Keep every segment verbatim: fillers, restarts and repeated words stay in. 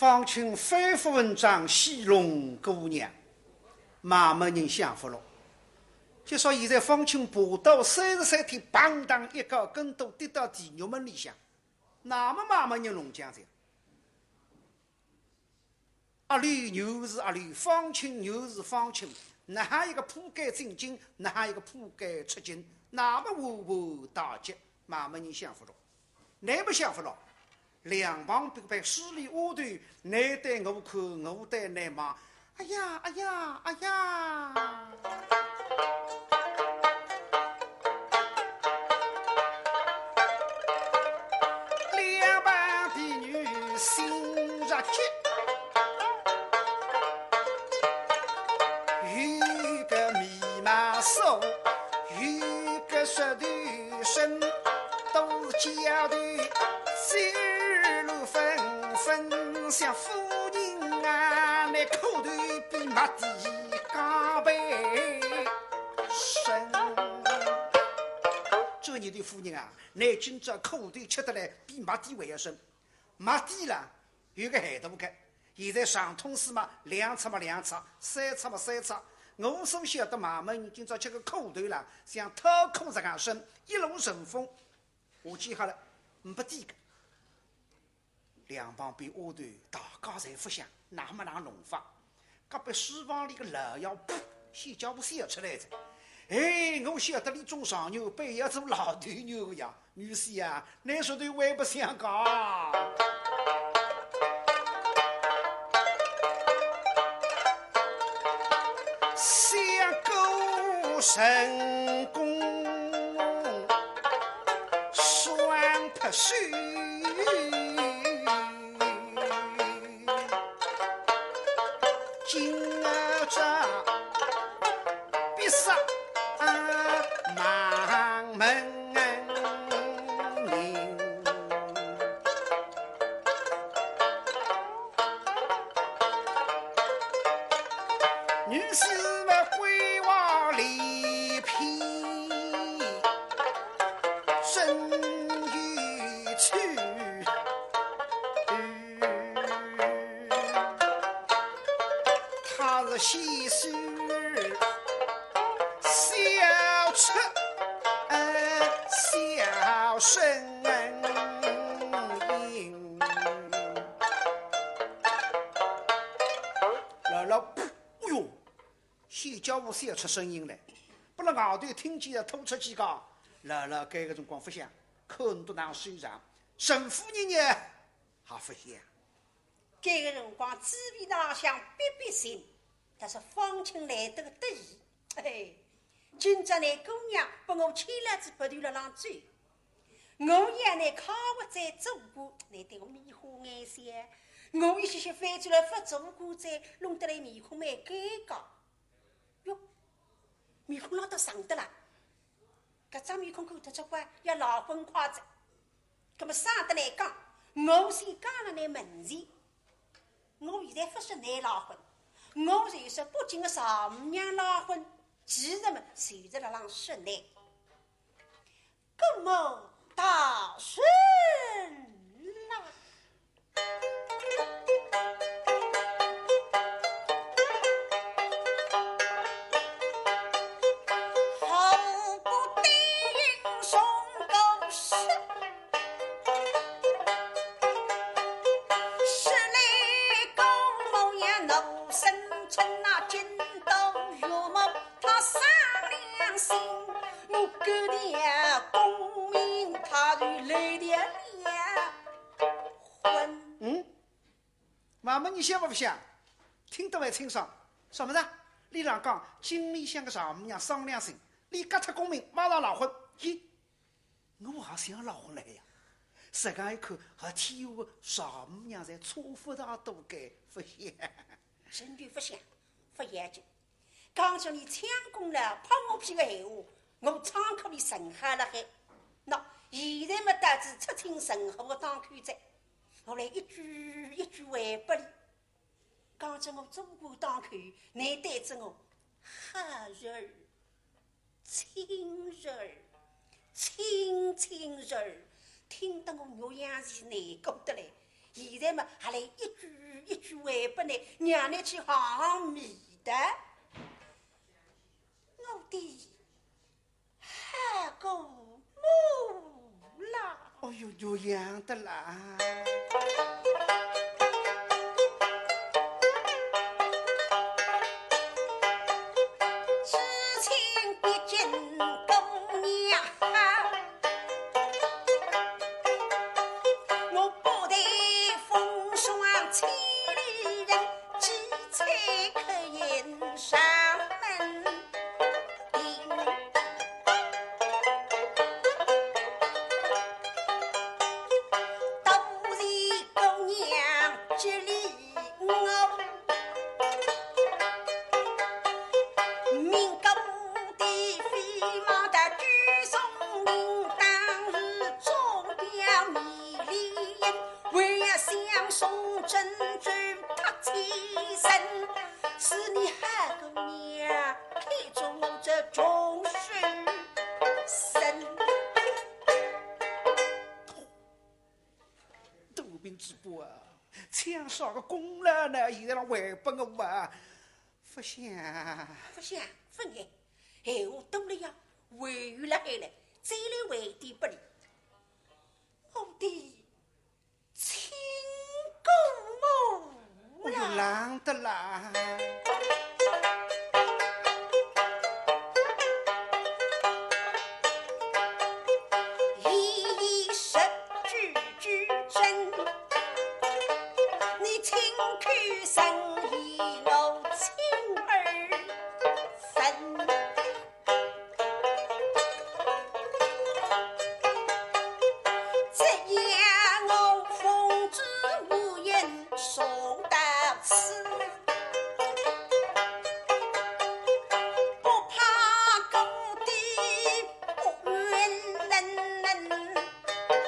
方卿吩咐文章戏弄姑娘，妈妈人想勿落。就说现在方卿爬到三十三天，砰当一个跟头跌到地狱门里向，那么妈妈人弄僵哉。阿里又是阿里，方卿又是方卿，哪哈一个铺盖进京，哪哈一个铺盖出京，那么呜呼大吉，妈妈人想勿落。 乃末想勿落，两旁边势力丫头，乃对我看，我对乃望，哎呀，哎呀，哎呀！两旁边女性日急，有个眉毛疏，有个舌头 声，都是丫头嘴儿纷纷，想夫人啊，乃口头比麦钿加倍深。这丫头夫人啊，乃今朝口头吃得来比麦钿还要深。 麦钿啦，有个限度个，现在上通市嘛，两尺嘛两尺，三尺嘛三尺。我所晓得妈妈人今朝吃个苦头啦，像讨苦实梗深，一路顺风，下去好了，没底个。两旁边丫头大家侪勿响，哪么哪弄法？隔壁书房里个老爷，噗，小家伙笑出来哉。哎，我晓得俚种状元，背后要做老头牛呀。 女婿啊，倷说的还不像个。相公成功双拍手。 今朝必杀啊，满门人。女婿们归往里边，真有趣。 他是戏书儿，笑出，呃，笑声音。老老，哎哟，小家伙笑出声音来，拨勒外头听见了，吐出去讲，老老搿个辰光勿响，看倷都哪收场，陈夫人呢，还勿响。 搿个辰光，嘴皮浪向憋憋情，但是方卿来得个得意。嘿，今朝倷姑娘拨我牵牢仔鼻头勒浪走，我要倷靠我再做官，倷对我迷糊眼些，我一歇歇翻转来勿做官哉，弄得来面孔蛮尴尬。哟，面孔浪倒生得啦，搿张面孔看得出怪，要老昏快哉。 葛么省得倷讲，我先讲了倷门前。我现在勿说倷赖婚，我就说北京个丈母娘赖婚，其实么，就是勒浪说倷。葛么大人呐， 嗯？ 妈妈，倷想勿想？听得蛮清爽。啥物事？俚讲京里向个丈母娘商量性，俚革脱功名，马上赖婚。咦，我也想赖婚了呀。实梗一看，和天下个丈母娘侪差勿大多个，勿像。真个勿像，勿要紧。 讲叫倷抢功劳拍马屁个闲话，我仓库里存好勒海。喏，现在么到仔出清存货个当口哉，我来一句一句还拨俚。讲叫我做官当口，倷对仔我，好人儿，亲人儿，亲亲人儿，听得我肉痒是难过得来。现在么还来一句一句话拨倷，让倷去行迷的。我的好姑母啦！哦哟，原谅的啦。知青毕竟姑娘好，我不待风霜千里人，只 采可言上门庭。多谢姑娘接礼我，命姑的飞马到九松亭，当日中表迷离人，为要相送珍珠托妻身。 是你好姑娘，看中我这穷书生。杜宾主簿啊，抢啥个功劳呢？现在让还拨我啊，勿响。勿响，勿响，闲话多了呀，回来了，再来回点拨你。我的 亲姑母啦。哎哟，冷的啦。一一十句句真，你亲口承以我亲耳闻。 这夜我奉旨无言送到此，不怕姑爹不允能能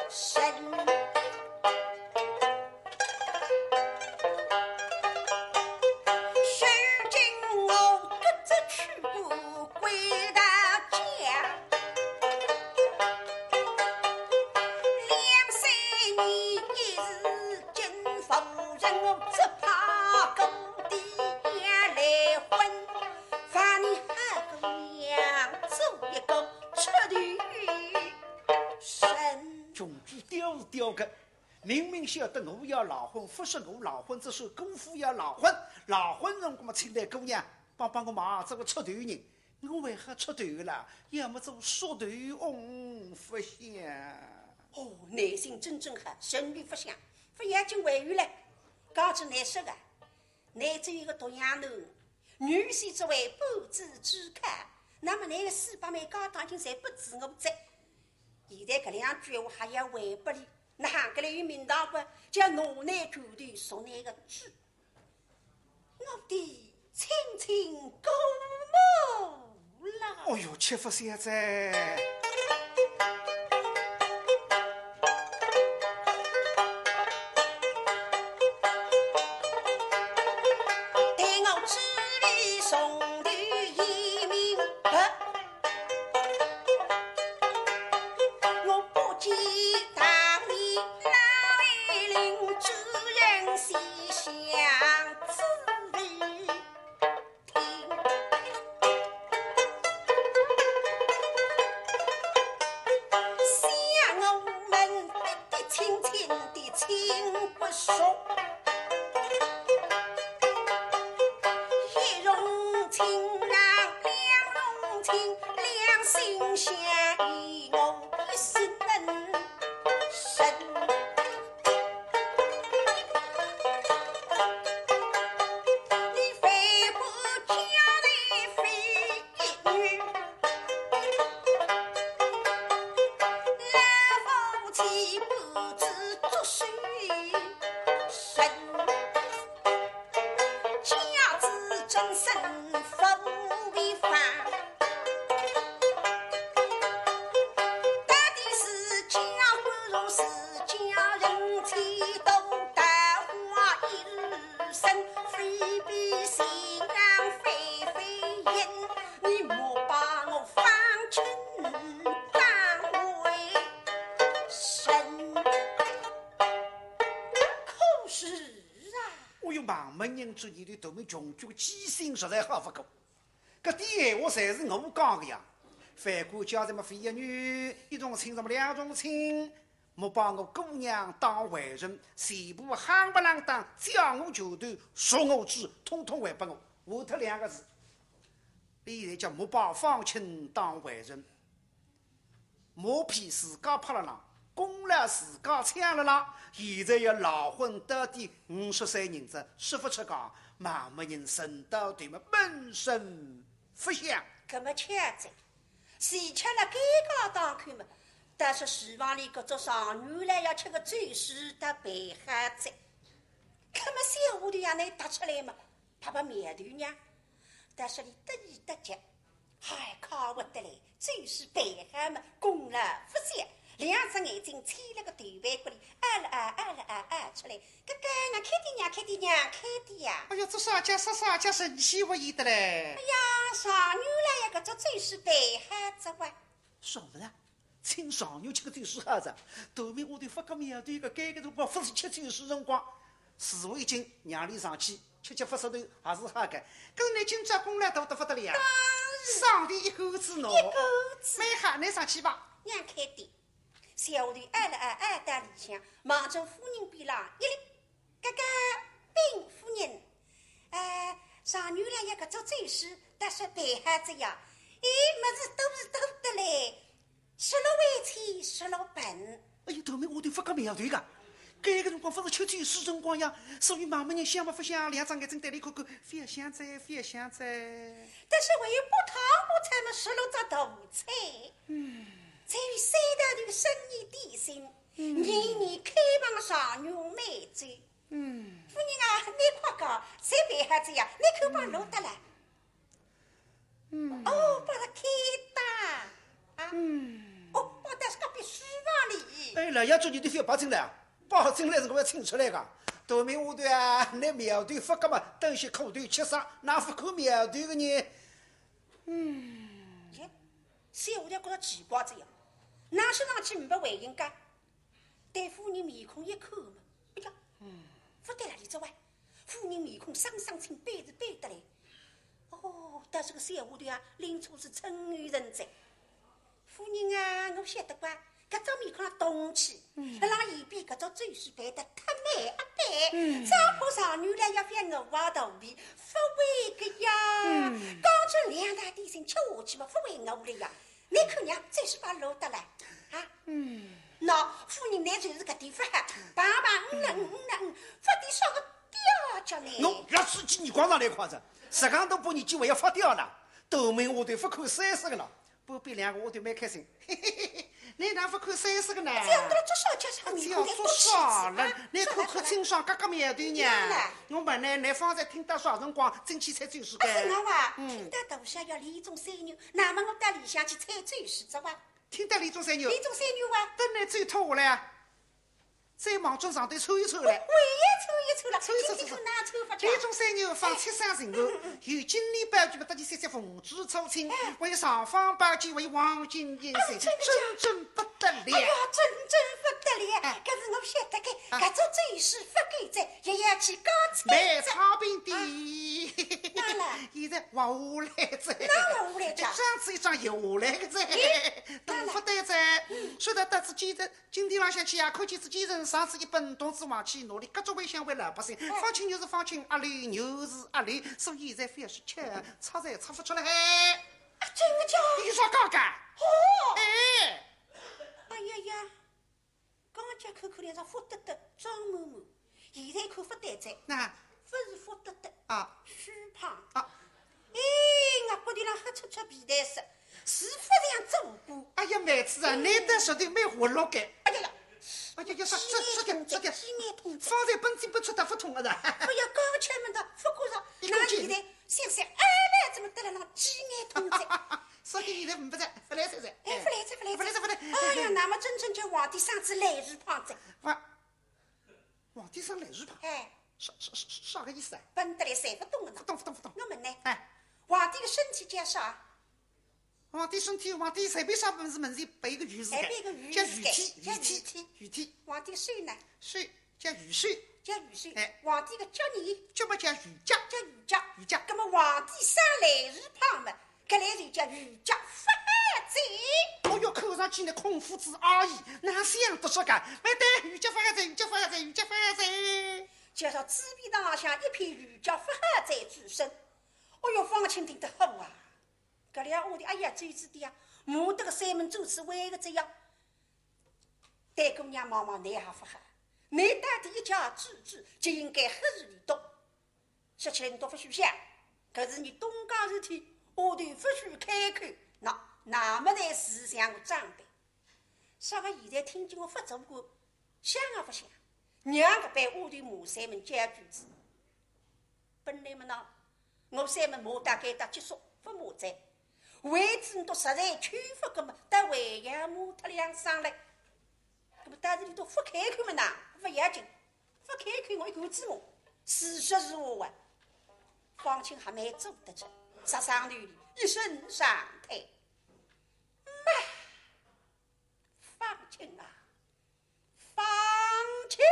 生。 如今我各自去过归到家，两三年也是金夫人，我只怕姑爹要来婚，望你好姑娘做一个出头人。穷鬼刁是刁个， 明明晓得我要赖婚，勿是我赖婚，只是姑父要赖婚。赖婚辰光嘛，请来姑娘帮帮我忙，做个出头人。我为何出头啦？要么做缩头翁，勿响。哦，耐心真正好，神女勿响，勿要紧，回来。告诉你说个，你只有一个独养囡，女婿之位，半子之靠，那么你个四百万家当已经侪拨仔我哉。 现在搿两句闲话还要回拨俚，哪哼个来有名堂不？叫拿拿拳头说拿个主。我的亲亲姑母啦！哦哟，吃勿消哉。 待我知否从头言明白，我不见大义老爱邻主人西厢之地。 听。想我们的亲亲的亲骨肉，一荣亲郎两荣亲，两心相依我一心恩。 你非不叫你非一女，老夫妻不知作谁人。家之终身不为犯。 到底是家不如是家人，妻多桃花一日生，非比新郎非非人，你莫把我方卿当为人。可是啊，哦哟，蛮门人之间头头面穷举个记性实在好勿过。搿点闲话侪是我讲个呀。犯官家什么非一女，一重亲什么两重亲，莫把我姑娘当外人，全部夯不啷当叫我舅舅说我知，统统还拨我，下脱两个字。伊现在叫莫把方卿当外人。 马屁自家拍了浪，功劳自家抢了浪，现在要赖婚到底五十岁人哉，说勿出讲，蛮门人沉到头么闷声勿响。搿么巧哉，是吃了尴尬当口么，但是希望伊搿只状元郎要吃个酒水搭备好哉。搿么小丫头也能踏出来么，拍拍苗头呢，但是伊得意得急。 嗨，快活得来，酒水备好么，功劳勿小。两只眼睛牵了个头盘骨里，啊了啊，啊了啊，啊出来。哥哥，让开点，让开点，让开点呀！哎呀，这啥家啥啥家神气活意得嘞！哎呀，状元郎呀，搿只酒水备好哉哇。爽勿啦？请状元吃个酒水好哉，头面下头发个苗头，搿该个辰光勿是吃酒水辰光，是我已经让伊上去 吃吃发烧头还是好个。搿是倷今朝功劳大得勿得了呀！上帝一口子喏，一口子。蛮好，倷上去吧。让开点。小丫头哎了哎哎到里向，望着夫人边浪一立，哥哥，禀夫人，呃，状元郎要搿只酒水，搭说备好哉呀。咦，物事多是多得嘞， 十六围棋，十六盆。哎哟，头面下头发个苗头个，该个辰光勿是吃酒水辰光呀，所以蛮门人想嘛勿想，两只眼睛对伊看看，勿要想哉，勿要想哉。但是还有八汤八菜么，十六只大菜。嗯。再有三道头生意点心，嗯。年年开放状元美酒。嗯。夫人啊，倷快讲，侪备好哉呀，倷看帮落得来。 嗯。哦，帮伊开大。啊？嗯。哦，帮伊搭是隔壁书房里。哎，老爷做倷个覅跑进来啊，跑进来是我要请出来个。头面下头啊，倷苗头发个嘛，等歇苦头吃煞，哪勿看苗头个呢？嗯。耶，小丫头觉着奇怪哉呀，哪说上去呒不回应个？ 对夫人面孔一看嘛，哎呀，嗯。勿对了，李子文，夫人面孔生生青，板是板得来。哦，但是个小丫头啊，拎错是春游人哉。夫人啊，我晓得个，搿张面孔浪动气，嗯。辣浪嫌比搿只酒水备得太美啊备，嗯。只怕状元郎要翻我坏肚皮，勿会个呀。嗯。刚才两道点心吃下去嘛，勿会饿了呀。 倷看娘，酒水帮落得来，啊？嗯。喏，夫人倷就是搿点勿好，棒棒嗯了嗯嗯了嗯，发点啥个嗲叫呢？喏，要自己耳光上来看着，实梗大把年纪还要发嗲呢，头面下头勿看三色个呢，旁边两个丫头蛮开心，嘿嘿嘿嘿，倷哪勿看三色个呢？这样的做啥叫啥面孔在做啥了？倷看看清爽，嘎嘎苗头呢？我问倷，倷方才听到啥辰光进去才酒水个？啊，是我啊，嗯。听到大小要李总三元 那么我到里向去采酒水哉哇。听到李总三元，李总三元哇。等倷酒脱下来啊，再望准上头抽一抽嘞。我也抽一抽了，抽一抽，抽一抽。今天看哪抽法子啊？李总三元放七省巡按，有金陵宝剑么搭伊写写凤珠抽亲，哎。还有尚方宝剑，还有黄金印绶，哎，真的假的？真正不得了。哎呀，真正不得了，哎。搿是我晓得个，啊。搿只酒水勿够哉，也要去加采。卖唱片店。啊。 哪了？现在活下来哉。哪活下来哉？一张是一张活下来个哉。咦，大勿对哉。哪了？嗯。说到搭仔奸臣，金殿浪向去啊，看见仔奸臣，上仔一本，动仔横旗，拿俚革职威相为老百姓。哎。方卿又是方卿，阿刘又是阿刘，所以现在非要是吃，插侪插勿出来。啊，真个假？有啥讲个？哦。哎。哎呀呀。 刚刚看看两只福得得、张满满，现在看福袋子，那勿是福得得啊，虚胖啊。哎，额角头浪黑出出皮蛋色，是勿像做官。哎呀，妹子啊，嗯。倷倒说得蛮活络个。哎呀呀，哎呀呀，啥，啥，啥个，啥个？鸡眼通子，鸡眼通子。方才本子不出大不痛个的。不要刚吃么的，不过上，一口气。那现在想想，哎，那怎么得了那鸡眼通子？ 所以现在勿在，勿来三哉。哎，勿来哉，勿来哉。勿来哉，勿来。哎呀，那么真正叫皇帝生仔烂鱼胖子。哇，皇帝生烂鱼胖？哎。啥，啥，啥，啥个意思啊？笨得来侪勿懂个呢。勿懂，勿懂，勿懂。我问倷，哎。皇帝个身体叫啥？皇帝身体，皇帝随便啥物事，门前背个鱼字个，随便个鱼字个，叫鱼体，叫鱼体，鱼体。鱼体。皇帝手呢？手叫鱼手。叫御史，哎。皇帝个脚呢？脚末叫御脚。叫御脚。御脚。葛末皇帝赏来日旁么，搿来就叫御脚法海哉。哦哟，看上去呢，孔夫子阿姨，哪想得出个？哎，对，御脚法海哉，御脚法海哉，御脚法海哉。就说嘴皮浪向一片御脚法海哉之声。哦哟，方卿听得好啊。搿两下头，哎呀，周子弟啊，骂得个山门周子歪个这样。 对姑娘望望，倷也勿好，倷到底一家之主，就应该合事理笃。说起来倷倒勿许想，搿是倷东家事体，丫头勿许开口，那，那么呢，是像我长辈。啥个现在听见我勿做官，想也勿想，让搿班丫头骂山门叫句子。 本来么呢，我山门骂到该搭结束，勿骂哉。为仔倷笃实在劝勿过么，倒还要骂脱两声嘞。那么但是倷笃勿开口么呢，勿要紧，勿开口我一个子骂，是说是话啊。方卿还蛮做得着，杀伤力一声长叹。妈，方卿啊， 方卿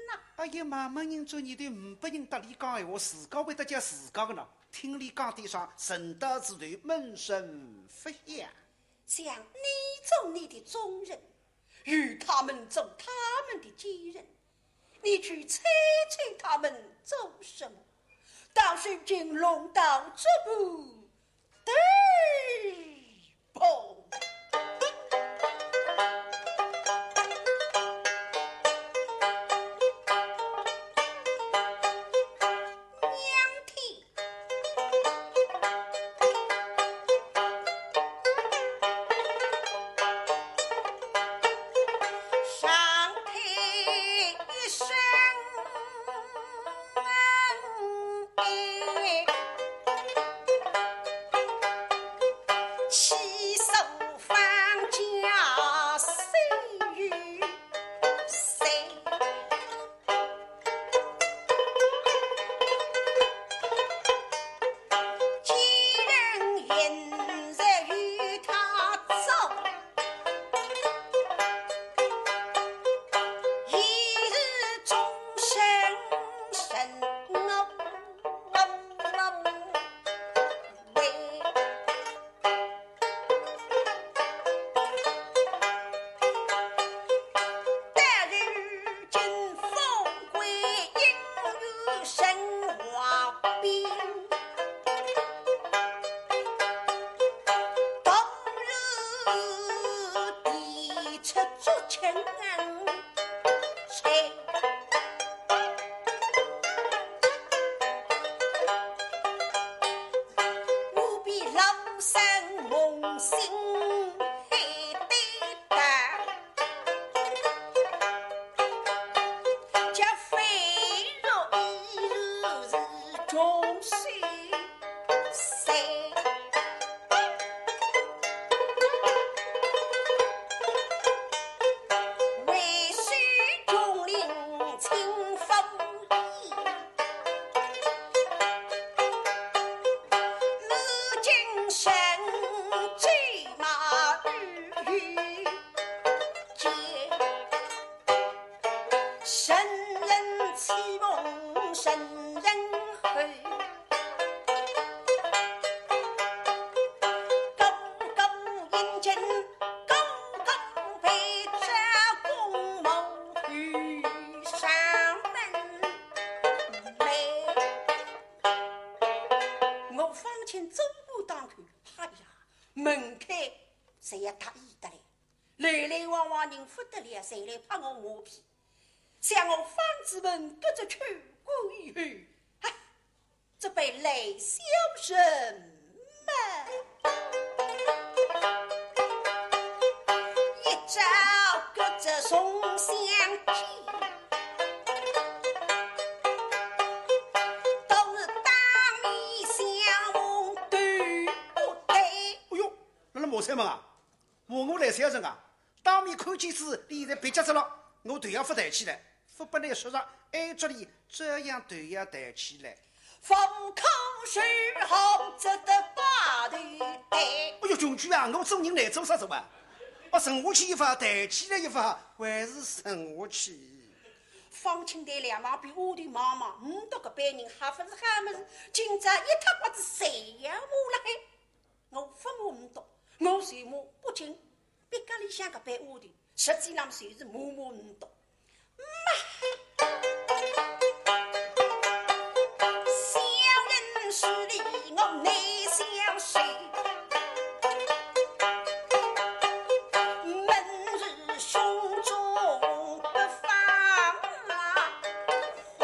呐！哎呀妈，没人做倷个，呒不人搭俚讲闲话，自家会得叫自家个呢？听俚讲点啥，沉倒仔头，闷声勿响。想你做你的忠人，由他们做他们的奸人，你去猜猜他们做什么？到如今弄到这步， 对不？娘的！上天一声 哎，欺负方卿死于谁？奸人现在与他走。 一日终身生我为。但如今富贵应与神话比。 当日提出竹签来，我比老生梦醒海对待。 叫飞若一日是终身谁？为谁穷灵清风衣？ 如今身骑马与剑，圣人启蒙圣人后。刚刚引进 刚刚被这公母与上门来。我方卿走过当口，哎呀，门开，谁也答应得来。来来往往人勿得了，谁来拍我马屁。想我方子文得着去过以后，哎， 这班来小人们，一朝各自重相见，都是当面相望对不对？哎哟，那那骂啥么啊？骂我来小人啊？ 当面看见仔，俚现在别家子了，我头也勿抬起来，勿拨俚说着，挨着俚这样头也抬起来。勿可受好，只得把头抬。哎哟，穷鬼啊，我做人来做啥做啊？我沉下去一发，抬起来一发，还是沉下去。方卿对两旁边丫头望望，唔笃搿班人还勿是好物事，今朝一塌刮子侪要骂辣海。我勿骂唔笃，我就骂北京，别家里向搿班丫头，实际上就是骂骂唔笃。妈！小人势利，我内小气。 门如胸中不放灰，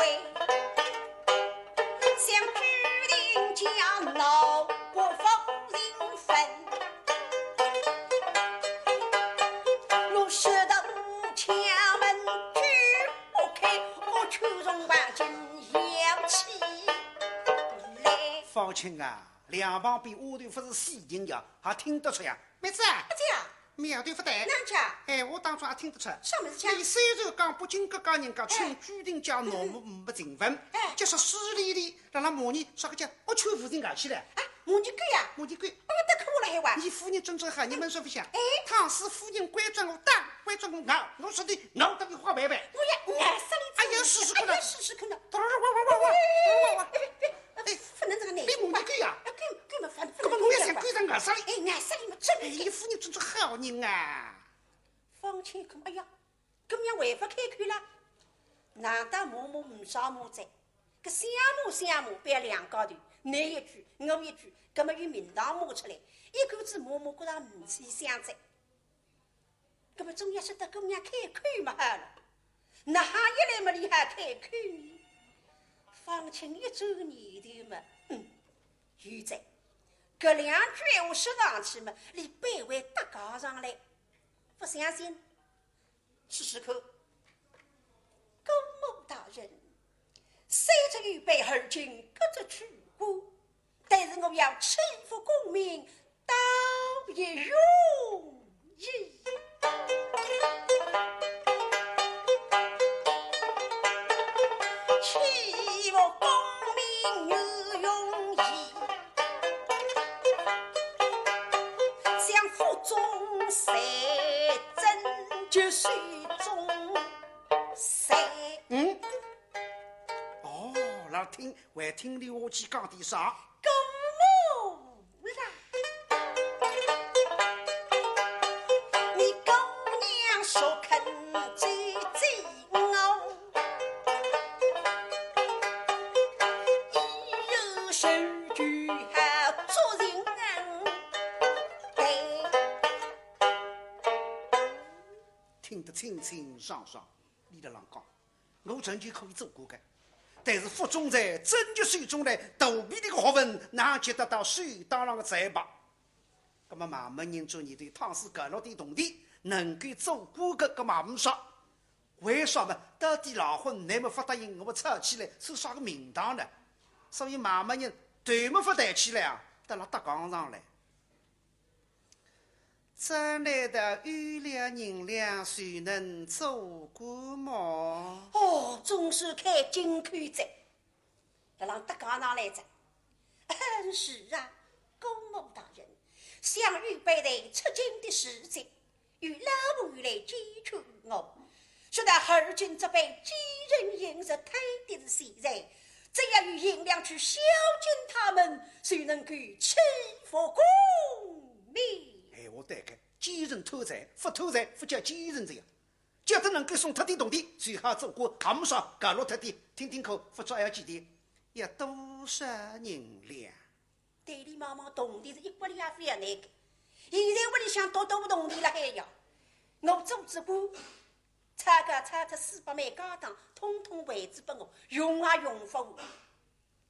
想举定家闹国无人分。我说到家门举不开，我去从房间要起来。方卿啊，两旁边丫头勿是死人呀，还听得出呀？妹子啊，阿姐啊， 苗头勿对。哪能讲？哎，我当中也听得出。啥物事讲？伊虽然讲北京搿家人家，哎，请举定家闹没情分，哎，就是势利哩，辣辣骂伲啥个叫恶趣无情搞起来。啊，骂伲狗呀？骂伲狗。哎呀，得看我了还哇！伲夫人真正好，伲们说勿响。哎，倘使夫人关照我打，关照我咬，我说的咬得你花白白。我也咬死你！哎呀，试试看呐。哎呀，试试看呐。哇哇哇哇哇哇哇！哎，哎，哎，哎，勿能这个难过。你骂伲狗呀？哎，狗，狗嘛，反正搿么我也想狗上咬死你。哎，咬死你嘛，真的。哎，伲夫人真正好人啊。 方卿一看，哎呀，搿么样还勿开口啦？难道骂骂唔少骂哉？搿相骂相骂，覅两家头，倷一句，我一句，搿么有名堂骂出来，一口子骂骂觉着唔起相哉。搿么总要说得搿么样开口嘛好了，哪哈一来么俚还开口呢？方卿一转念头嘛，嗯，有哉，搿两句闲话说上去嘛，俚必会搭讲上来。勿相信， 试试看。姑母大人，虽则愚辈而今各执主官，但是我要欺负功名，倒也容易。欺负功名又容易， 想腹中贼，怎及水中水。嗯？哦，老听，还听俚话去讲点啥？姑母啦，你姑娘说肯追追我， 听得清清爽爽，俚辣浪讲，我仍旧可以做官个，但是腹中贼，怎及水中水，肚皮里个学问，哪及得到手当浪个才吧？葛么妈妈人做人对，倘使搿落点铜钿，能够做官个，搿么勿少。 为啥么？到底老婚，倷么勿答应，我吵起来是啥个名堂呢？所以妈妈人头么勿抬起来啊，搭拉搭讲上来。这难道有了银两就能做官么？哦，总算开金口哉。 辣浪搭讲上来哉。嗯，是啊，姑母大人，想愚辈在出京的时节，有老朋友来寄劝我，说到而今这班寄人缨日推的是现在，只要有银两去孝敬他们，就能够欺负功名。闲话对个，寄人偷财，勿偷财勿叫寄人哉呀。 只要能够送脱点铜钿，就好做官，还勿少，搞落脱点，听听看，勿知要几钿，要多少银两？对俚望望，铜钿是一角钿也勿要拿个。现在屋里向多多铜钿辣海呀，我做仔官，差个差脱四百万家当，统统还仔拨我，用也用勿完。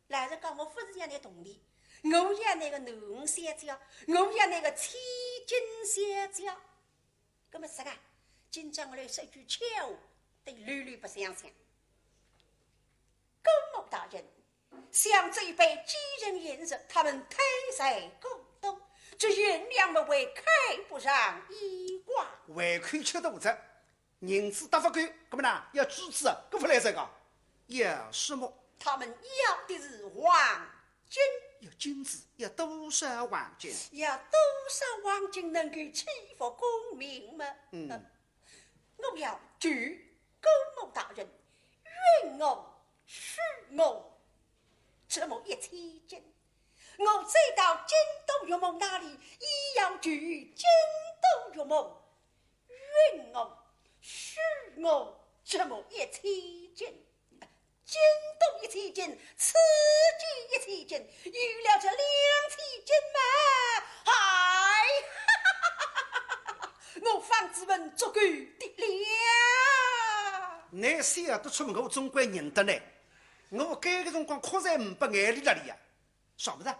老实讲，我勿是要拿铜钿，我要拿个囡儿相叫，我要拿个千金相叫。 葛么是啊，今朝我来说句闲话，对俚俚勿相信。姑母大人，想这班寄人缨日，他们贪财过多，这银两么还看不上眼光。胃口吃大哉，银子搭勿够，葛么呢，要珠子啊，搿勿来三个。要什么？他们要的是黄 金。要金子，要多少黄金？要多少黄金能够欺负功名么？嗯。呃，我要求姑母大人，我，是我，这么一千金，我再到京都岳母那里，也要求京都岳母允我，许我这么一千金。京都一千金，此地一千金，有了这两千金嘛，哎，我方子文足够的了。倷想得出，我总归认得呢。我搿个辰光哭在呒拨眼泪了里呀。 啥物事啊？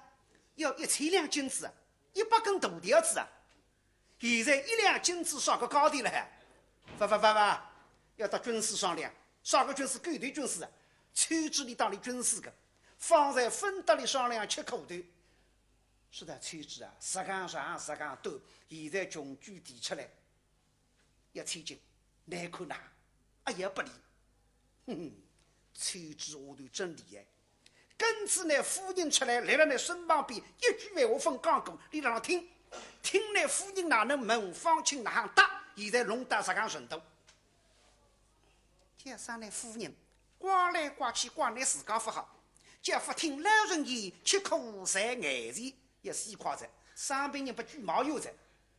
要一千两金子啊，一百根大条子啊。现在一两金子啥个价钿了还？勿勿勿勿，要搭军师商量，啥个军师？狗头军师啊，抽仔俚搭俚军师个，方才勿搭俚商量吃苦头。是的，抽仔啊，实梗长实梗短，现在穷举提出来， 一千金，难看呐，哎呀，勿灵。哼哼，抽仔丫头真厉害。跟仔倷夫人出来，来了倷身旁边，一句闲话勿讲过，俚辣浪听，听倷夫人哪能问，方卿哪能答，现在弄到实梗程度。叫声倷夫人，怪来怪去怪倷自家勿好，叫勿听老人言，吃苦受眼前，也死快哉，生病人勿举毛有哉。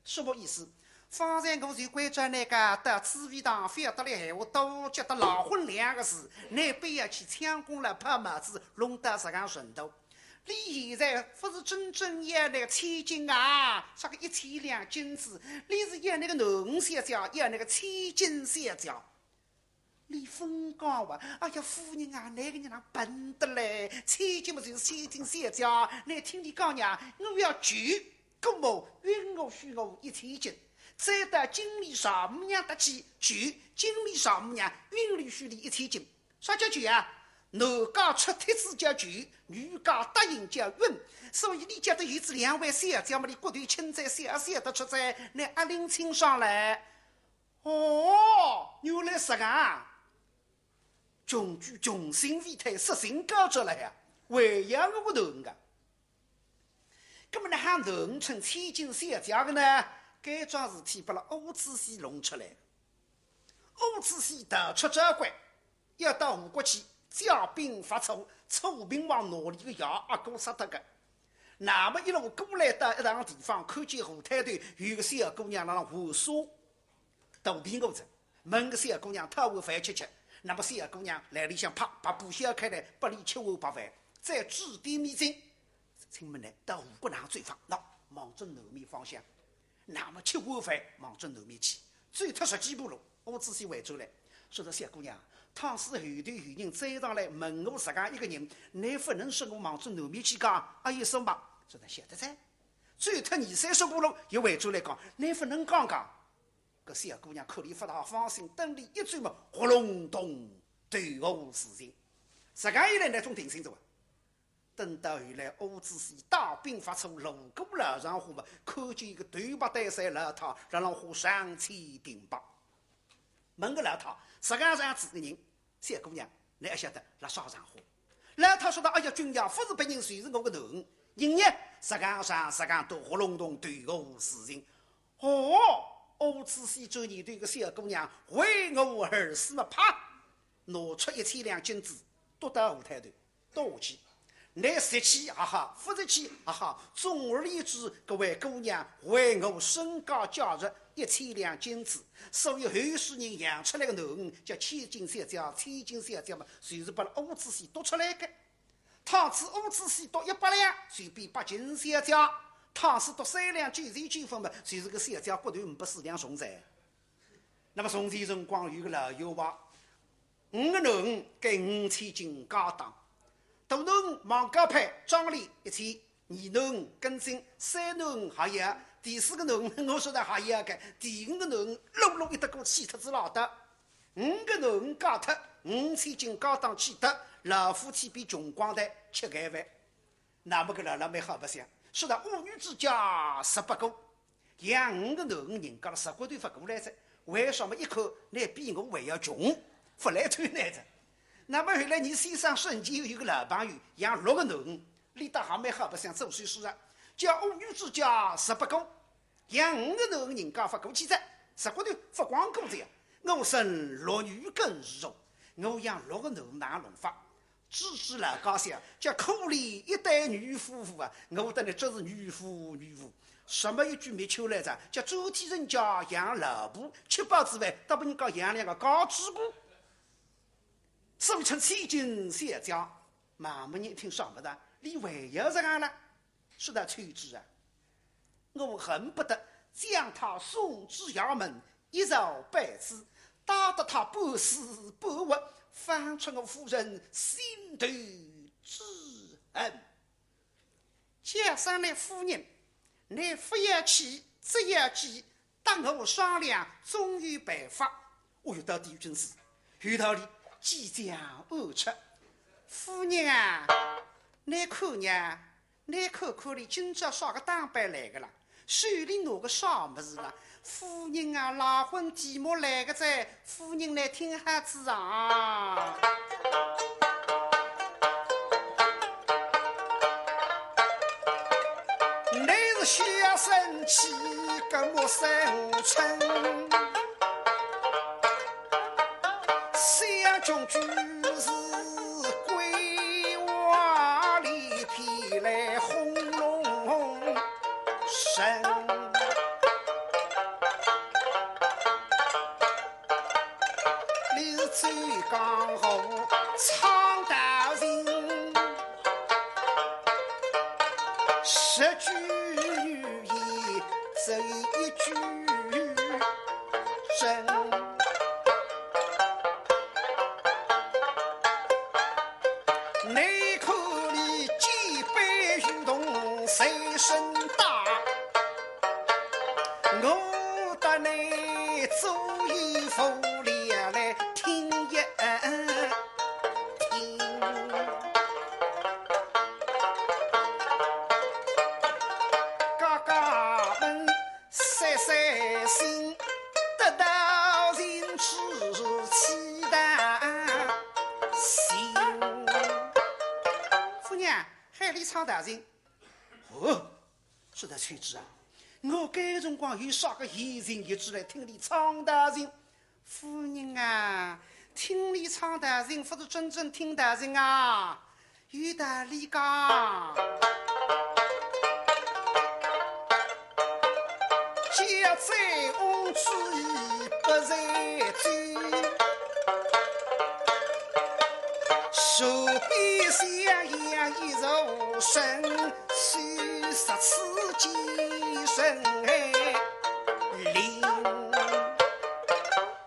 什么意思？方才我就关照倷个，到紫薇堂覅搭俚闲话多，叫得赖婚两个字，倷覅去抢功劳拍马子，弄到实梗程度。俚现在勿是真正要倷个千金啊，啥个一千两金子，俚是要倷个囡儿小姐，要倷个千金小姐。 俚勿讲话，哎呀，夫人啊，倷个人哪笨得嘞，千金嘛就是千金小姐，倷听俚讲呀，我要求，姑母允我许我一千金，再到京里丈母娘搭去求，京里丈母娘允俚许俚一千金。啥叫求啊？男家出帖子叫求，女家答应叫允，所以俚觉得有仔两位小姐嘛，俚骨头轻哉，小小得出哉，倷阿拎清爽嘞。 哦，原来实梗啊！穷举穷心未退，实情告出来呀，还要我个囡儿啊。那么哪哼囡儿成千金小姐个呢？该桩事体拨了乌知县弄出来个。乌知县逃出交关， 要到吴国去，借兵伐楚，楚平王拿俚个爷阿哥杀脱个。那么一路过来到一趟地方，看见河滩头有个小姑娘辣浪玩耍，肚皮饿哉，问个小姑娘讨碗饭吃吃。那么小姑娘来里向啪，白布掀开来，拨俚吃碗白饭，再指点迷津。请问呢，到吴国哪走法？喏，望准南面方向。 那么吃碗饭望准南面去，走脱十几步路，乌知县回转来，说道：“小姑娘，倘使后头有人追上来问我实梗一个人，倷勿能说我望准南面去讲，阿有数吗？”说道：“晓得哉。”走脱二三十步路，又回转来讲，倷勿能讲讲。搿小姑娘看俚勿大放心，等俚一转嘛，呼隆咚，投河自尽。实梗一来，倷总定心哉哇。 等到后来，乌知县带兵伐楚，路过老丈花嘛，看见一个头白带彩老太，辣浪花上千顶白。问个老太，实梗实梗个人，小姑娘，倷阿晓得辣啥场化？老太说道：“哎呀，君爷，勿是别人，就是我个囡儿。人呢，实梗长，实梗大，呼隆咚，投河自尽。”哦，乌知县转念头，搿个小姑娘为我而死嘛，啪，拿出一千两金子，丢到河滩头。 倒下去。倷死去也好，勿死去也好，总而言之，搿位姑娘为我身家价值一千两金子，所以后世人养出来个囡儿叫千金小姐，千金小姐嘛，就是拨乌知县丢出来个。倘使乌知县丢一百两，就变百金小姐；倘使丢三两九钱九分嘛，就是个小姐骨头呒拨四两重哉。那么从前辰光有个老妖婆， 五个囡儿，搿五千斤家当。大囡儿望高攀，庄里一千，二囡儿跟进，三囡儿还要，第四个囡儿我说的还要个，第五个囡儿碌碌一得过，气脱仔拉倒。五个囡儿嫁脱，五千斤家当去脱，老夫妻变穷光蛋，吃干饭。 那么搿老老蛮好白相，说道：“五女之家，十八个。养五个囡儿人家了，十个都勿过来哉，为啥么一看，倷比我还要穷，勿来凑倷哉。”那么后来伲先生身边有一个老朋友，养六个囡儿，俚倒还蛮好白相，做首饰啊，叫五女之家，十八个。 养五个囡儿人家勿过去哉，十个都勿光顾哉呀。我生六女更是重，我养六个囡哪弄法？知知老家小，叫可怜一对女夫妇啊，我等呢真是女夫女妇。什么一句没出来着，叫周天人家养老婆，吃饱之外，倒不如讲养两个家主婆。所以称千金小姐。妈妈，你听啥么的？你还要这样了？说道：秋枝啊，我恨不得将她送至衙门，一朝被知，打得她半死半活，方出我夫人心头之恨。叫声倷夫人，倷勿要气，只要急，搭我商量，总有办法。哦哟，到底有真事，有道理，即将而出。夫人啊，倷看呀， 倷看看俚今朝啥个打扮来个啦？手里拿个啥物事啦？夫人啊，赖婚题目来个哉，夫人倷听好仔啊！倷是小生气个陌生人，想穷举是 桂花里飘来轰隆声。你是走江湖唱道情，十句语言只一句真。 你可以举杯与同谁身打，我搭你做一副脸来听一听。嘎嘎们 散散心，得道情出奇谈心。夫人，喊俚唱道情。哦，说道：秋枝啊，我搿辰光有啥个闲情逸致来听俚唱道情？ 夫人啊，听俚唱道情，勿是真正听道情啊，有道理个。家在翁之意不在酒，手边襄阳一座城，须十次几声令。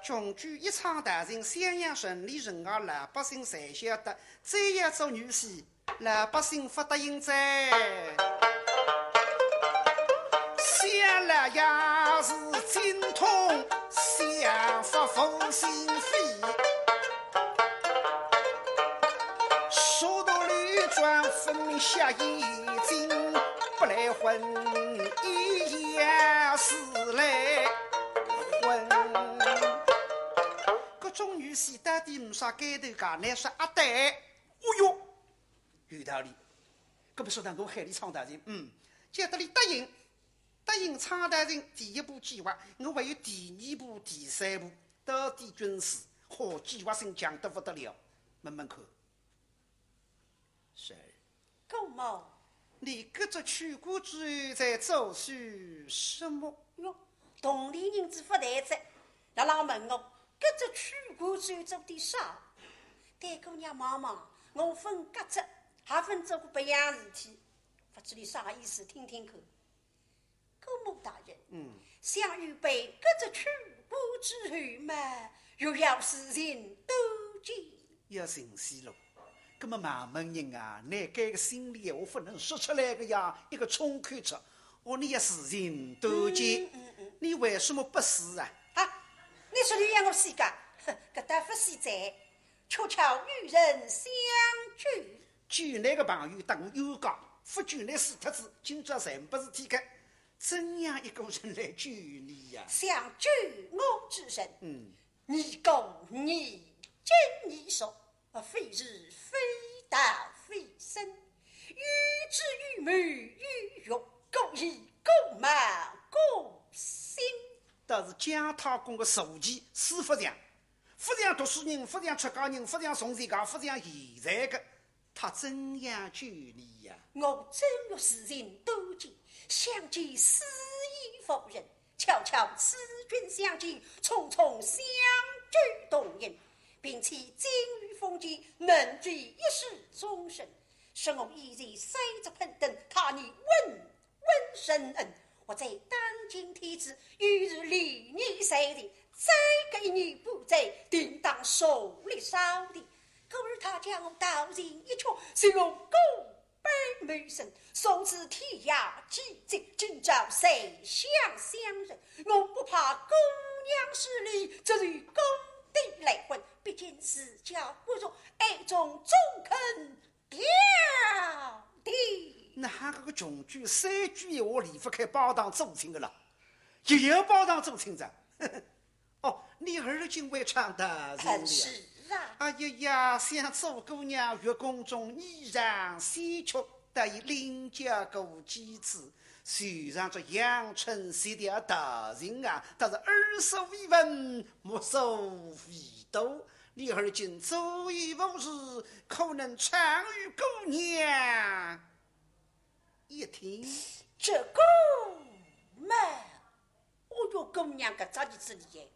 穷举一唱道情，襄阳城里城外老百姓侪晓得，再要做女婿，老百姓勿答应哉。想来也是精通相法无心非，说道理转分下眼睛，不来婚姻也是来婚。 搿种女婿到底呒啥该头介，乃是阿呆。哦哟，有道理。搿么说道我喊俚唱道情，嗯，叫得俚答应，答应唱道情第一步计划，我还有第二步、第三步，到底军师好计划性强得不得了，问问看。 是。姑母，你搿只曲官之后在做些什么？哟，同里人子勿在哉，辣辣问我搿只曲官之后做点啥？对姑娘望望，我朆革职，还朆做过别样事体，勿知你啥意思，听听看。 姑母大人，嗯。想预备搿只曲官之后嘛，又要事情多件。要寻死路。搿么妈妈人啊，倷搿个心里闲话勿能说出来个呀，一个冲口出。哦，你要事情多件，嗯，嗯，嗯。你为什么不死啊？啊，你说你让我死个？哼，搿倒勿死哉，恰巧有人相救。 救倷个朋友搭我冤家，勿救倷死脱仔，今朝侪呒不事体个。怎样一个人来救你呀？想救我之人，嗯。你过你今你说，非是非道非僧，有知有谋有学，故意各冒各心。倒是姜太公个坐骑师勿像，勿像读书人，勿像出家人，勿像从前个，勿像现在个，他怎样救你呀？我正欲自寻多情，想见师爷夫人，巧巧此君相见，匆匆相救同行，并且今日风间，能救一世终身，使我一日三只盆灯，他年问问深恩。我在当今天子，又是连年三日，再隔一年不在，定当数日烧的。故而他叫我道人一曲，随我过拜门神，从此天涯际绝，今朝再相相认。我不怕姑娘势利，只求姑爹来婚，毕竟自家骨肉，爱中总肯 掉的。哪哈搿个穷鬼三句闲话离勿开拜堂做亲个啦？又要拜堂做亲哉。哦，你而今会唱道情了呀？很是啊。哎呀呀，想做姑娘月宫中，衣裳戏曲，得以领教过几次。虽然这阳春戏调道情啊，但是耳所未闻，目所未睹。 你而今左右无事，可能唱与姑娘一听。这个嘛，哦哟，姑娘搿只日子厉害，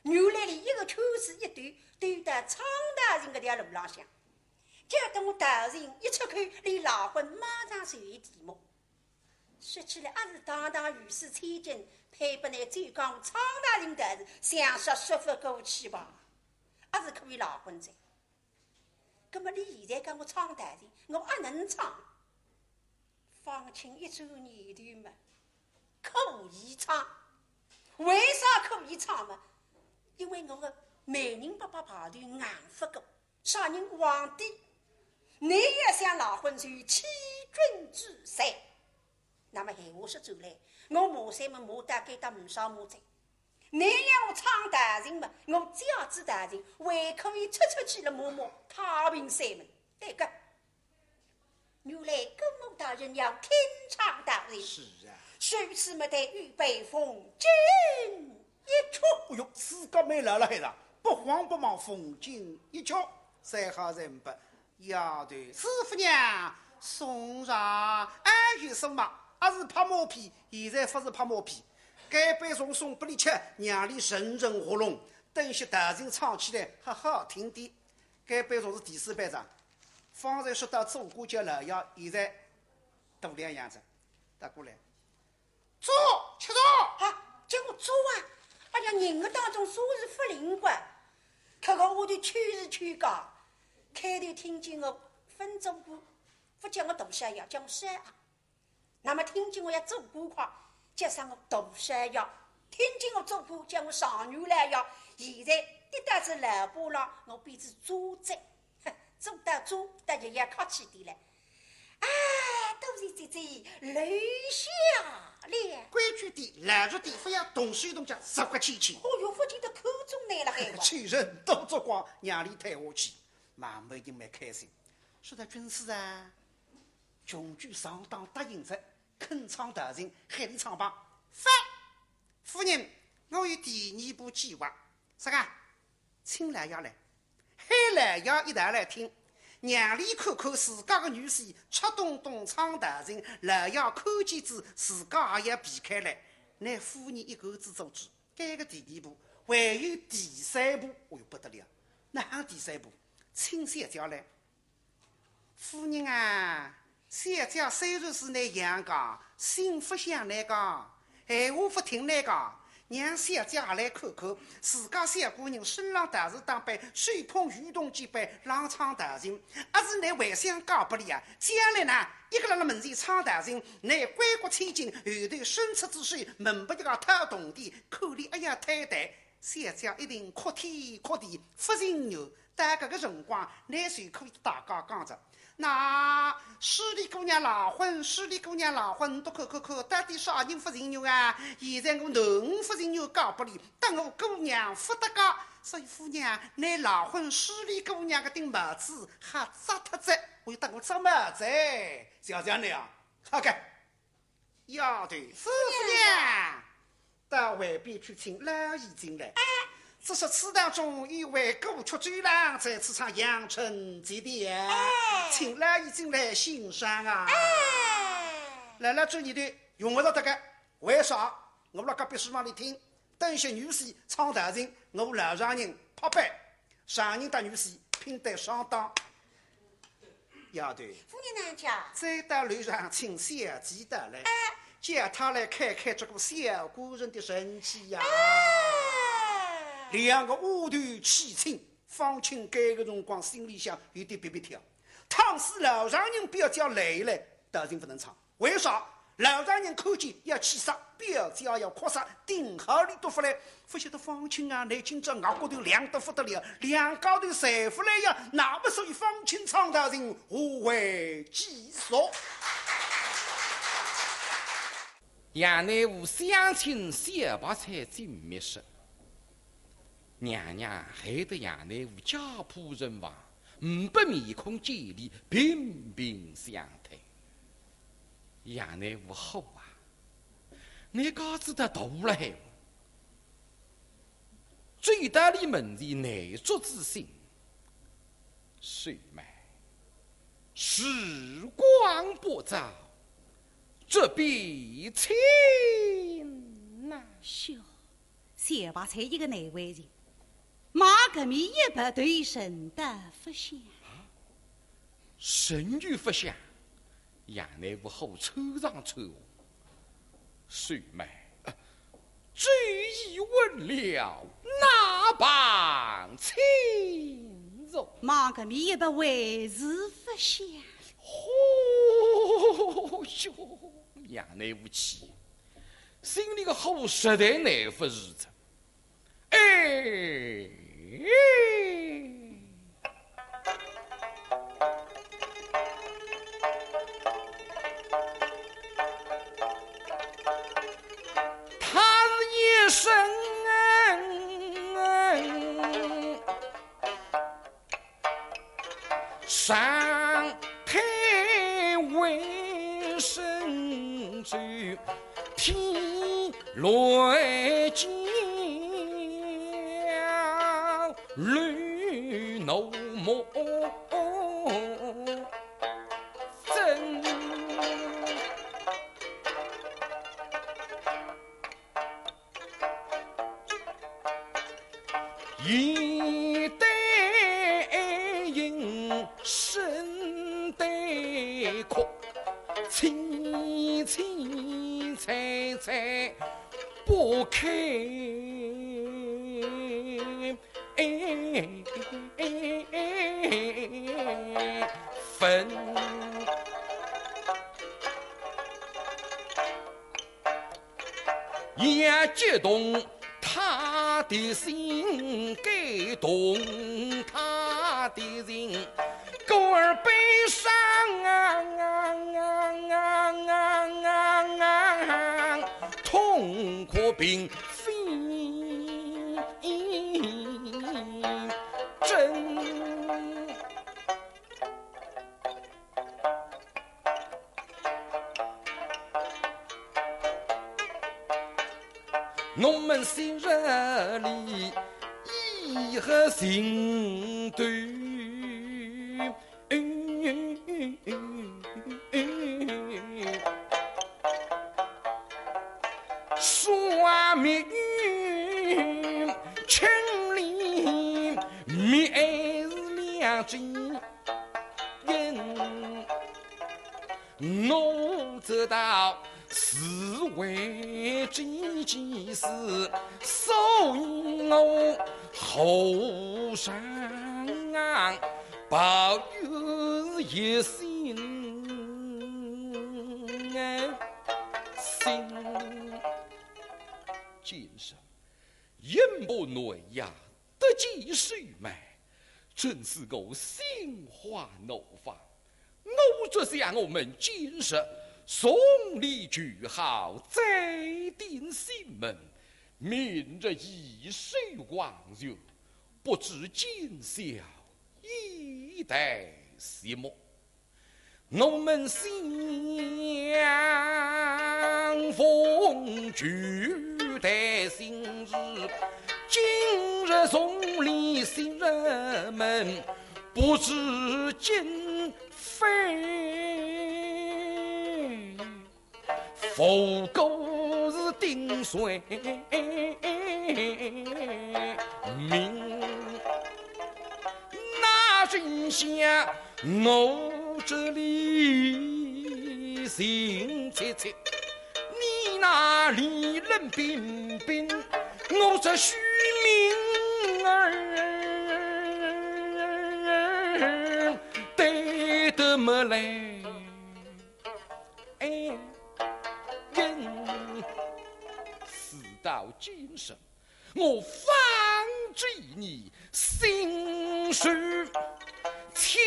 原来伊一个圈子一兜，兜到唱道情搿条路浪向。叫得我道情一出口，伊赖婚马上就有题目。说起来，阿是堂堂御史千金，配拨倷走江唱道情道士，想说说勿过去吧？阿是可以赖婚哉。 葛末伊现在讲我唱道情，我阿能唱？方卿一转念头嘛，可以唱。为啥可以唱嘛？因为我个媒人伯伯牌头硬勿过，啥人皇帝？倷要想赖婚就欺君之罪。那么闲话说转来，我骂山门骂到该搭呒啥骂哉。 倷要我唱道情嘛，我只要知道情，还可以出出去了摸摸太平山门。对个，原来姑母大人要听唱道情。是啊。如此么得预备凤金一曲。哎哟，自家蛮老了海了，不慌不忙凤金一曲，再好人不。丫头，师傅娘，送茶。哎，有什么？阿是拍马屁，现在勿是拍马屁。 该杯茶送拨俚吃，让俚润润喉咙，等歇道情唱起来还好听点。该杯茶是第四杯茶，方才说到做官叫老爷，现在大两样哉。搭过来，坐，吃茶。啊，叫我坐啊！哎呀，人个当中坐是勿灵光，搿个丫头求是求个，开头听见我勿做官，勿叫我大少爷，叫我少爷。 那么听见我要做官快，叫声我大少爷；听见我做官，叫我状元老爷。现在跌到仔老把浪，我变仔猪仔，哼，做到猪，但也要客气点了。啊，多谢姐姐留下了。规矩点，老实点，勿要动手动脚，实骨气气。哦哟，勿见得看中倷了海哇。气人，多做光，让俚退下去。马美英蛮开心，说道：“军师啊，穷鬼上当答应哉，肯唱道情，喊俚唱吧。”“勿，夫人，我有第二步计划。”“啥个？”“请老爷来。”喊老爷一道来听，让俚看看自家个女婿赤咚咚唱道情，老爷看见仔自家也要避开来。拿夫人一个子做主，该个第二步，还有第三步，哦哟，不得了！哪哼第三步？请小姐来。 “夫人啊，小姐虽然是倷养个，心勿像倷个，闲话勿听倷个，让小姐也来看看，自家小官人身浪道士打扮，手捧渔筒简板，浪唱道情，阿是倷还想嫁拨俚啊？将来呢，一个辣辣门前唱道情，倷闺阁千金，后头伸出仔手，门拨一个讨铜钿，看俚阿要推扳。”小姐一听，哭天哭地，勿情愿。 到搿个辰光，倷就可以搭大家讲哉。“那势利姑娘赖婚，势利姑娘赖婚，倷看看看，到底啥人勿情愿啊？现在我囡儿勿情愿嫁拨俚，搭我姑娘勿搭界。所以夫人，倷赖婚势利姑娘搿顶帽子还摘脱哉。”“我要搭我摘帽子。”“小姐倷啊，好个。”丫头，师傅娘，到外边去请老爷进来。只是此当中有位歌曲周郎在此唱阳春节调，哎。请老爷进来欣赏啊。哎。老老转念头，用勿着这个，为啥？我辣隔壁书房里听，等歇女婿唱道情，我老丈人拍板，丈人搭女婿拼得上当。 丫头，夫人哪亨？再到楼上请小姐到来，哎。叫她来看看这个小官人的神气呀。哎。两个丫头起亲，方卿搿个辰光心里向有点别别跳。倘使老丈人表姐来了，道情勿能唱。为啥？老丈人看见要气煞，表姐要哭煞，顶好俚笃勿来。 勿晓得方卿啊，倷今朝额角头亮得勿得了，两家头侪勿来呀，那么所以方卿唱道情，何为继续？杨乃武相请小白菜进密室，娘娘害得杨乃武家破人亡，呒不面孔见礼，频频相推。杨乃武火啊，倷家子大大了海。 走到俚门前，耐足仔心，秀妹，时光不早，这边请呐。哟，小白菜一个难为情，望搿面一别，头沉得勿响。 神又勿响，杨乃武火凑上凑下。秀妹，这已晚了，哪般请坐？望搿面一别还是勿响。嚯哟，杨乃武气，心里个火实在耐勿住哉。 哎，他是一生 上太微生咒，天雷交，雷怒目真。 衣带银，身带壳，清清彩彩不开分。 也激动他的心，感动他的心，故而悲伤啊，痛哭并飞震。 我们昔日里以后情对，说明情理，明爱是两只 因我知道是为这件事，所以我和尚抱有一心。今日因不耐呀， 得见秀妹，真是我心花怒放。我只想我们今日送礼求好，再定心门，明日移首黄泉，不知今宵已待席么？ 我们相逢就在今日，今日从里行人们不知今非。佛骨是顶谁命？那人下我这里心切切，你那里冷冰冰，我这虚名儿对得没来。哎，人，事到今日， 我方知你心事，请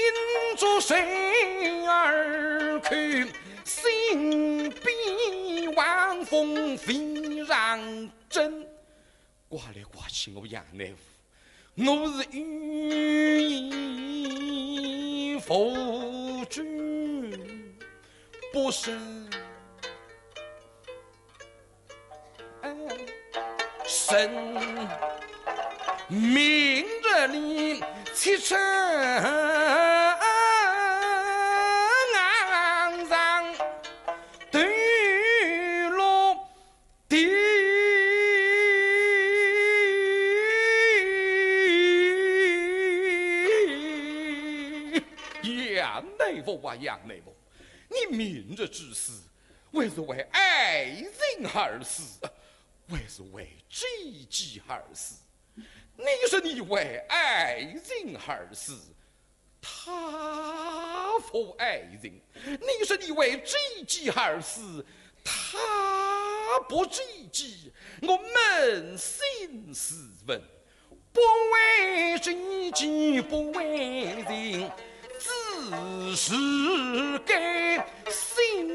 着谁而去，心比晚风非常真。怪来怪去，我杨乃武，我是有意无知，不是 神明日里启程上头落地。杨乃武啊，杨乃武，你明日之事， 还是为爱人而死，还是为知己而死？你说你为爱人而死，他不爱人；你说你为知己而死，他不知己。我扪心自问， 不为知己不为人，只是该心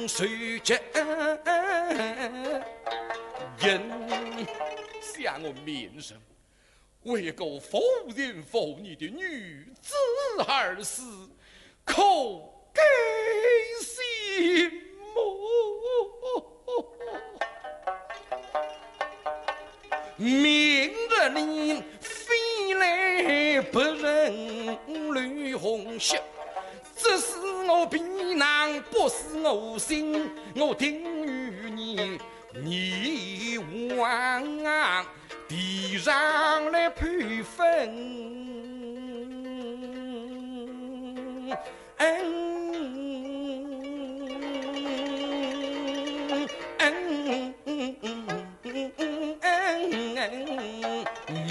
受尽人。想我明日为个无情无义的女子而死， 可该心么？明日里飞来别人流红血，只是我皮囊不是我心，我定与你，你往地上来配分。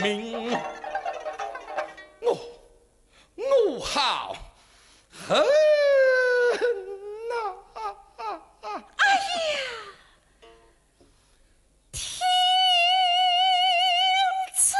明，我，我好恨呐！哎呀，天赐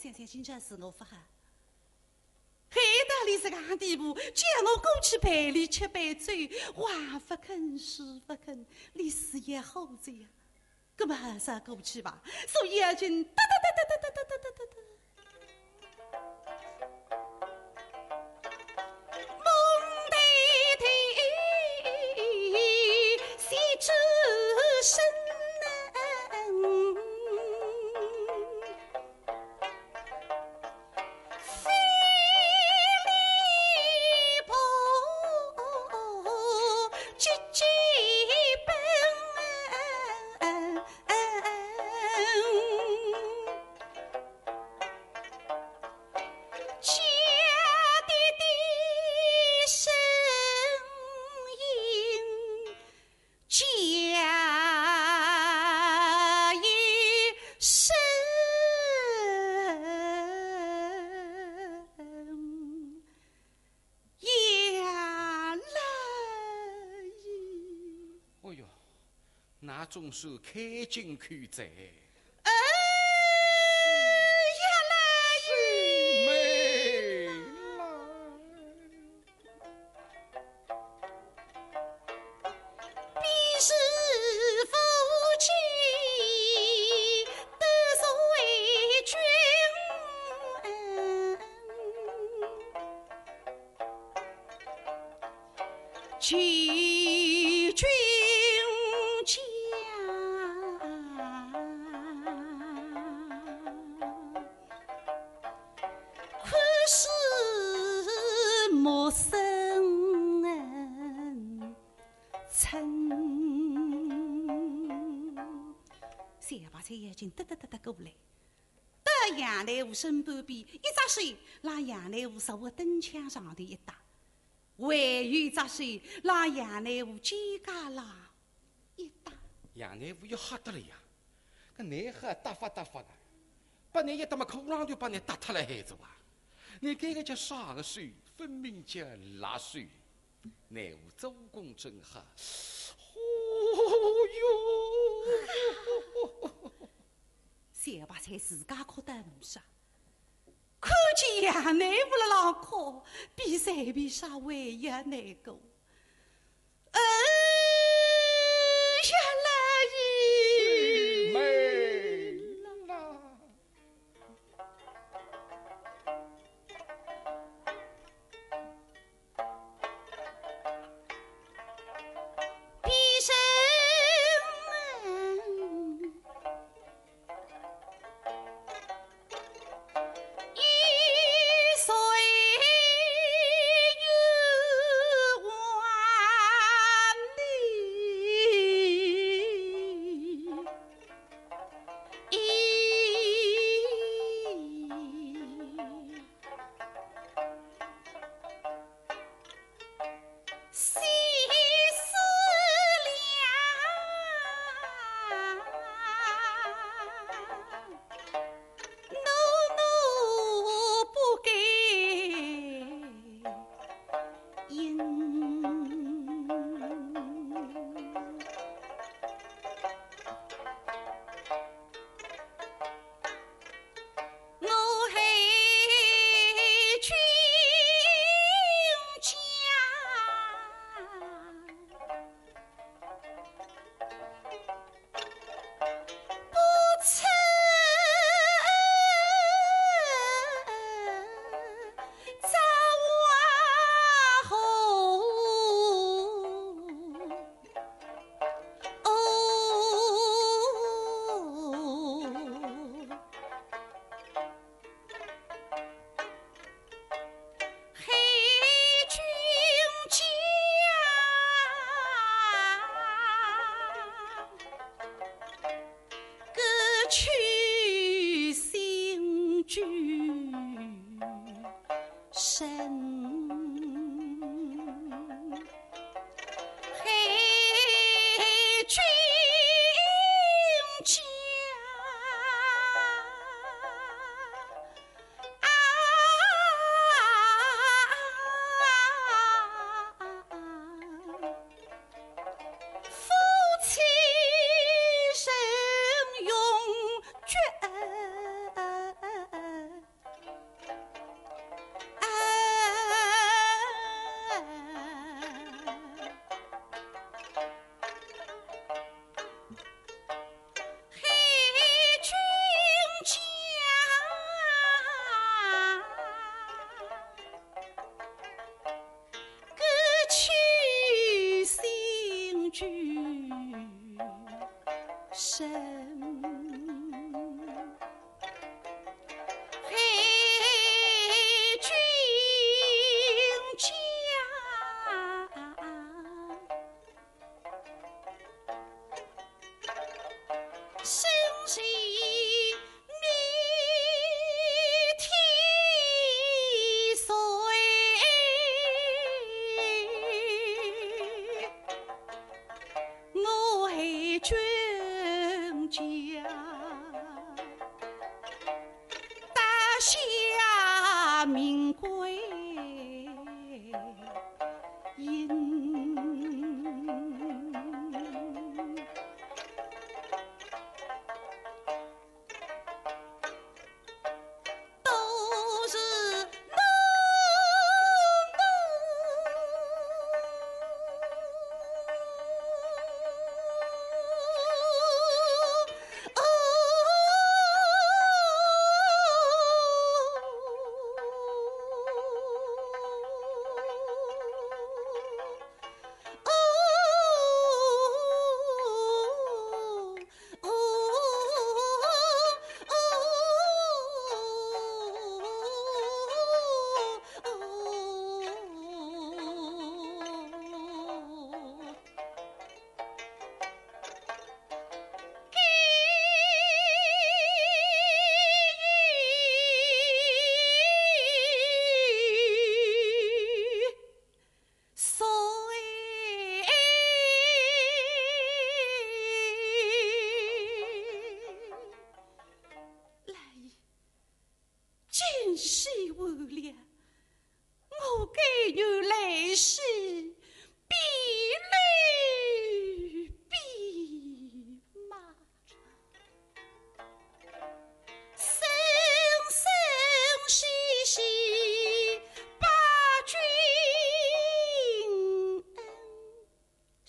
想想今朝是我勿好，害得俚实梗地步，叫我过去陪俚吃杯酒，话勿肯，说勿肯，俚是也好哉呀。 搿么还是过去吧。所以啊，今哒哒哒哒哒哒哒哒哒哒哒。那总算开金口哉。哎呀，来妹啦！小白菜眼睛得得得得过来，到杨乃武身旁边，一只手拉杨乃武手个灯枪上头一搭，还有一只手拉杨乃武肩胛浪一搭。杨乃武要吓得了呀，搿哪哈搭法搭法个，拨倷一搭么，裤浪就拨倷搭脱了海子哇！倷搿个叫啥个手？分明叫辣手。 乃武做功真好。哦哟！小白菜自家哭得勿少，看见杨乃武辣浪哭，比随便啥还要难过。哎呀，老爷！妹啦！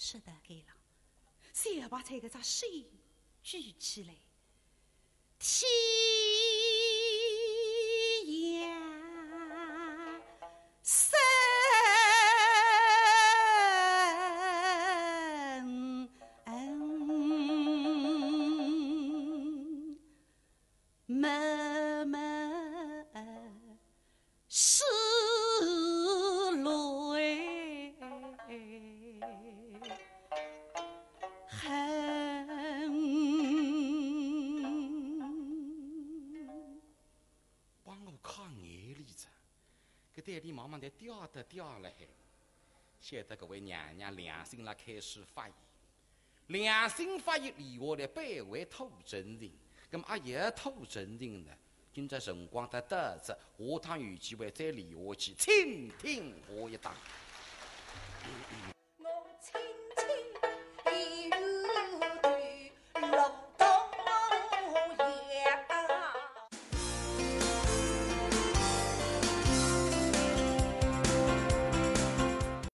说得对了，小白菜搿只手举起来，天呀，深，脉脉 是泪痕。帮我看眼泪子，搿对俚慢慢地掉得掉了海，晓得搿位娘娘良心辣开始发现。 良心发现，俚下来背后讨真情。那么阿要讨真情呢，今朝辰光到到哉，下趟有机会再俚下去，请听下一档。